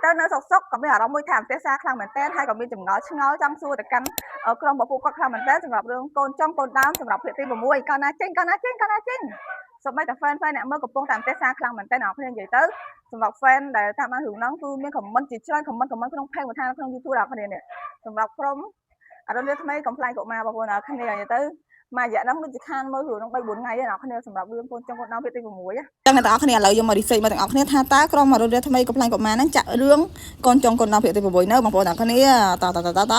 ទៅនៅសុកសុកក៏មានអារម្មណ៍មួយថាអន្ទះសារខ្លាំងមែនទែនហើយក៏មានចម្ងល់ឆ្ងល់ចង់សួរទៅកាន់ក្រុមរបស់ពួកគាត់ខ្លាំងមែនទែនសម្រាប់រឿងកូនចុងកូនដើមសម្រាប់ភាគទី6កាលណាចេញកាលណាចេញកាលណាចេញសូម្បីតែ fan fan អ្នកមើលកំពុងតែអន្ទះសារខ្លាំងមែនទែនអ្នកគ្នានិយាយទៅសម្រាប់ fan ដែលតាមដានរឿងហ្នឹងគឺមាន comment ជាច្រើន comment comment ក្នុង page មួយថាក្នុង YouTube អ្នកគ្នានេះសម្រាប់ក្រុមអរុណថ្មីកំប្លែងកុមារបងប្អូនអ្នកគ្នានិយាយទៅមួយរយៈហ្នឹងដូចជាខានមើលរឿងហ្នឹង3 4ថ្ងៃឯអ្នកគ្នាសម្រាប់រឿងកូនចុងកូនដើមភាគទី6ណា ចឹងអ្នកទាំងអស់គ្នាឥឡូវយើងមក research មកទាំងអស់គ្នាថាតើក្រុមអរុណថ្មីកំប្លែងកុមារហ្នឹងចាក់រឿងកូនចុងកូនដើមភាគទី6នៅបងប្អូនទាំងអស់គ្នាតតតតត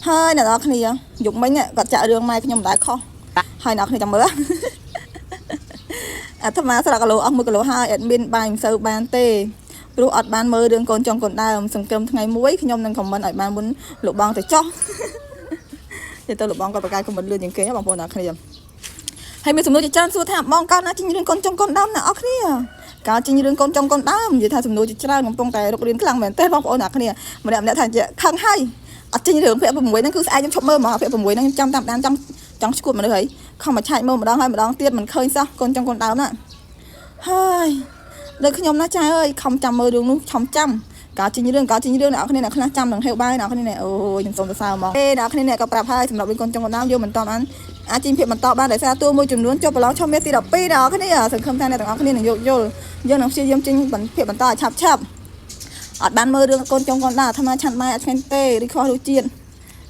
ហើយអ្នកទាំងអស់គ្នាយប់មិញគាត់ចាក់រឿងម៉ែខ្ញុំមិនដែលខុសហើយអ្នកគ្នាចាំមើលអាត្មាស្រកគីឡូអស់1គីឡូហើយ admin បាយមិនសូវបានទេព្រោះអត់បានមើលរឿងកូនចុងកូនដើមសង្ឃឹមថ្ងៃមួយខ្ញុំនឹង comment ឲ្យបានមុនលោកបងទៅចោះនិយាយទៅលោកបងគាត់ប្រកែក comment លឿនជាងគេបងប្អូនទាំងគ្នាហើយមានសំណួរជាច្រើនសួរថាបងកាលណាចេញរឿងកូនចុងកូនដើមអ្នកអស់គ្នាកាលចេញរឿងកូនចុងកូនដើមនិយាយថាសំណួរជាច្រើនកំពុងតែរុករៀនខ្លាំងមែនទែនបងប្អូនអ្នកគ្នាម្នាក់ម្នាក់ថាជាខឹងហើយអត់ចេញរឿងភាគ6ហ្នឹងគឺស្អែកខ្ញុំឈប់មើលហ្មងភាគ6ហ្នឹងខ្ញុំចាំតាមដានចង់ចង់ឈួតមនុស្សហើយខំមកឆែកមើលម្ដងហើយម្ដងទៀតមិនឃើញសោះកូនចុងកូនដើមណាហើយដូចខ្ញុំណាចាអើយខំចាំមើលរឿងនោះខំចាំកាលចេញរឿងកាលចេញរឿងអ្នកនរគ្នាអ្នកខ្លះចាំនឹងហេវបាយអ្នកនរគ្នានេះអូយខ្ញុំសូមសរសើរហ្មងទេអ្នកនរគ្នាអ្នកក៏ប្រាប់ហើយសម្រាប់រឿងកូនចុងកូនដើមយើងមិនតន់អាចចេញភាពបន្តបានដោយសារតួមួយចំនួនចុះប្រឡងឆមាសទី12អ្នកនរគ្នាសង្ឃឹមថាអ្នកទាំងអស់គ្នានឹងយោគយល់យើងនឹងព្យាយាមចេញភាពបន្តឲ្យឆាប់ឆាប់អត់បានមើលរឿងកូនចុងកូនដើមអាត្មាឆាន់បាយអត់ឆ្ងាញ់ទេឬខ្វះរសជាតិ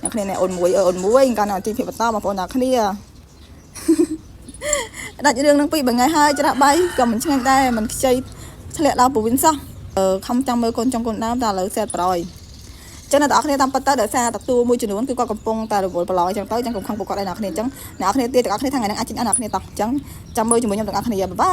អ្នកគ្នាអ្នកអូនមួយអូនមួយកាលណាចេញភាពបន្តបងប្អូនអ្នកគ្នាដាច់រឿងនឹងពីរថ្ងៃហើយច្រាស់បាយក៏មិនឆ្ងាញ់ដែរមិនខ្ចីធ្លាក់ដល់ពវិនសោះខំចាំមើលកូនចុងកូនដើមតែឥឡូវសេតប្រយចឹងអ្នកទាំងអស់គ្នាតាមពិតទៅដោយសារតួមួយចំនួនគឺគាត់កំពុងតែរវល់ប្រឡងអញ្ចឹងទៅចឹងកុំខឹងពួកគាត់ដែរអ្នកគ្នាអញ្ចឹងអ្នកគ្នាទៀតទាំងអស់គ្នាថ្ងៃហ្នឹងអាចចេញអត់អ្នកគ្នាតោះអញ្ចឹងចាំមើលជាមួយខ្ញុំទាំងអស់គ្នាbye.